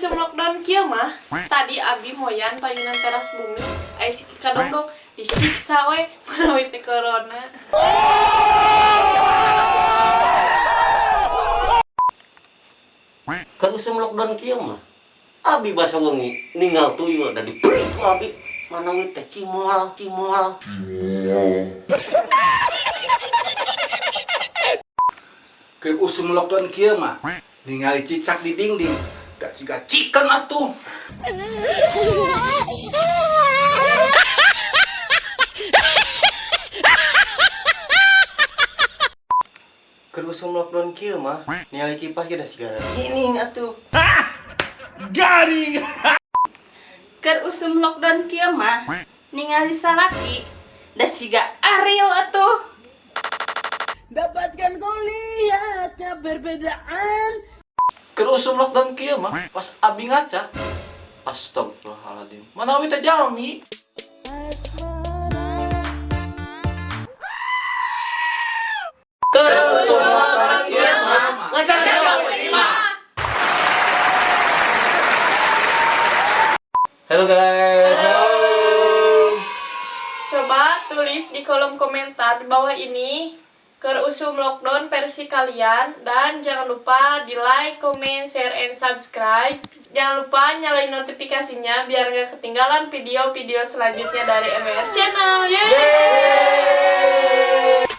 Usum lockdown kieu mah, tadi abi moyan payunan teras bumi, aya si kadongdong disiksa we manawi teh corona. Keur usum lockdown kieu mah, abi basa wengi ninggal tuyul da diberi ku abi manawi teh cimol cimol. Keur usum lockdown kieu mah, ningali cicak di dinding, da siga chicken atuh. Keur usum lockdown kieu mah, ningali kipas ge da siga kining atuh. Garing. Keur usum lockdown kieu mah, ningali salaki da siga Ariel atuh. Dapatkan kulihatnya perbedaan. Keur usum lockdown kieu mah, pas abi ngaca, astagfirullahaladzim, manawi teh jalmi. Keur usum lockdown kieu mah, ngaca we imah. Halo guys. Halo. Coba tulis di kolom komentar di bawah ini keur usum lockdown versi kalian, dan jangan lupa di like, comment, share, and subscribe. Jangan lupa nyalain notifikasinya biar nggak ketinggalan video-video selanjutnya dari MWR Channel. Yeay! Yeay!